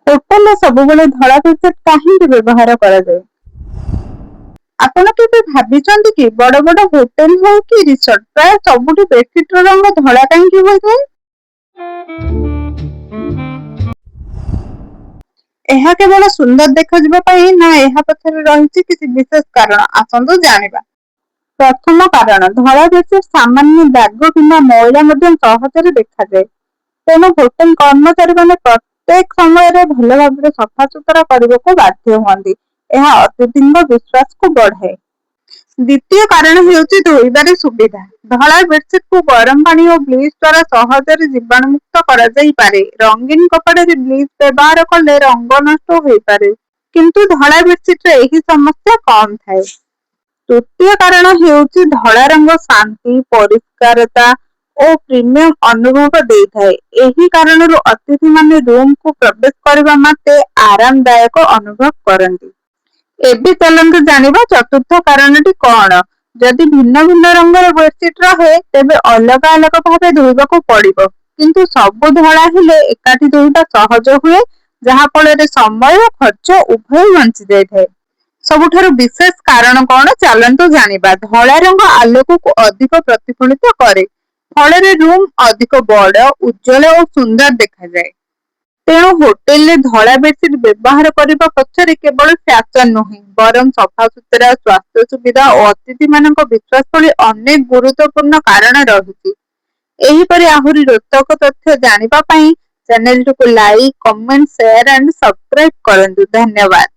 ହୋଟେଲରେ ସବୁବେଳେ ଧଳା ବେଡସିଟ୍ କାହିଁକି ବ୍ୟବହାର କରାଯାଏ? ଆପଣ କେବେ ଭାବିଛନ୍ତି କି, ବଡ ବଡ ହୋଟେଲ ହଉ କି ରିସୋର୍ଟ, ପ୍ରାୟ ସବୁଠି ବେଡସିଟର ରଙ୍ଗ ଧଳା କାହିଁକି ହୋଇଥାଏ? ଏହା କେବଳ ସୁନ୍ଦର ଦେଖାଯିବା ପାଇଁ ନା ଏହା ପଛରେ ରହିଛି କିଛି ବିଶେଷ କାରଣ? ଆସନ୍ତୁ ଜାଣିବା। ପ୍ରଥମ କାରଣ, ଧଳା ବେଡସିଟ୍ ସାମାନ୍ୟ ଦାଗ କିମ୍ବା ମଇଳା ମଧ୍ୟ ସହଜରେ ଦେଖାଯାଏ। ତେଣୁ ହୋଟେଲ କର୍ମଚାରୀମାନେ ପ୍ରତ୍ୟେକ ସମୟରେ ଭଲ ଭାବରେ ସଫାସୁତୁରା କରିବାକୁ ବାଧ୍ୟ ହୁଅନ୍ତି। ଏହା ଅତିଥିଙ୍କ ବିଶ୍ୱାସକୁ ବଢ଼ାଏ। ଦ୍ୱିତୀୟ କାରଣ ହେଉଛି ଧୋଇବାରେ ସୁବିଧା। ଧଳା ବେଡସିଟକୁ ଗରମ ପାଣି ଓ ବ୍ଲିଚ ଦ୍ୱାରା ସହଜରେ ଜୀବାଣୁମୁକ୍ତ କରାଯାଇପାରେ। ରଙ୍ଗୀନ କପଡ଼ାରେ ବ୍ଲିଚ ବ୍ୟବହାର କଲେ ରଙ୍ଗ ନଷ୍ଟ ହୋଇପାରେ, କିନ୍ତୁ ଧଳା ବେଡସିଟରେ ଏହି ସମସ୍ୟା କମ୍ ଥାଏ। ତୃତୀୟ କାରଣ ହେଉଛି ଧଳା ରଙ୍ଗ ଶାନ୍ତି, ପରିଷ୍କାରତା ଓ ପ୍ରିମିୟମ ଅନୁଭବ ଦେଇଥାଏ। ଏହି କାରଣରୁ ଅତିଥିମାନେ ରୁମକୁ ପ୍ରବେଶ କରିବା ମାତ୍ରେ ଆରାମଦାୟକ ଅନୁଭବ କରନ୍ତି। ଏବେ ଚାଲନ୍ତୁ ଜାଣିବା ଚତୁର୍ଥ କାରଣଟି କଣ। ଯଦି ଭିନ୍ନ ଭିନ୍ନ ରଙ୍ଗର ବେଡସିଟ ରହେ, ତେବେ ଅଲଗା ଅଲଗା ଭାବେ ଧୋଇବାକୁ ପଡ଼ିବ। କିନ୍ତୁ ସବୁ ଧଳା ହେଲେ ଏକାଠି ଧୋଇବା ସହଜ ହୁଏ, ଯାହା ଫଳରେ ସମୟ ଓ ଖର୍ଚ୍ଚ ଉଭୟ ବଞ୍ଚି ଯାଇଥାଏ। ସବୁଠାରୁ ବିଶେଷ କାରଣ କଣ, ଚାଲନ୍ତୁ ଜାଣିବା। ଧଳା ରଙ୍ଗ ଆଲୋକକୁ ଅଧିକ ପ୍ରତିଫଳିତ କରେ। ଫଳରେ ରୁମ ଅଧିକ ବଡ, ଉଜ୍ଜ୍ୱଳ ଓ ସୁନ୍ଦର ଦେଖାଯାଏ। ତେଣୁ ହୋଟେଲରେ ଧଳା ବେଡସିଟ ବ୍ୟବହାର କରିବା ପଛରେ କେବଳ ଫ୍ୟାସନ ନୁହେଁ, ବରଂ ସଫାସୁତୁରା, ସ୍ୱାସ୍ଥ୍ୟ ସୁବିଧା ଓ ଅତିଥିମାନଙ୍କ ବିଶ୍ୱାସ ଭଳି ଅନେକ ଗୁରୁତ୍ୱପୂର୍ଣ୍ଣ କାରଣ ରହିଛି। ଏହିପରି ଆହୁରି ରୋଚକ ତଥ୍ୟ ଜାଣିବା ପାଇଁ ଚ୍ୟାନେଲଟିକୁ like, comment, share and subscribe କରନ୍ତୁ। ଧନ୍ୟବାଦ।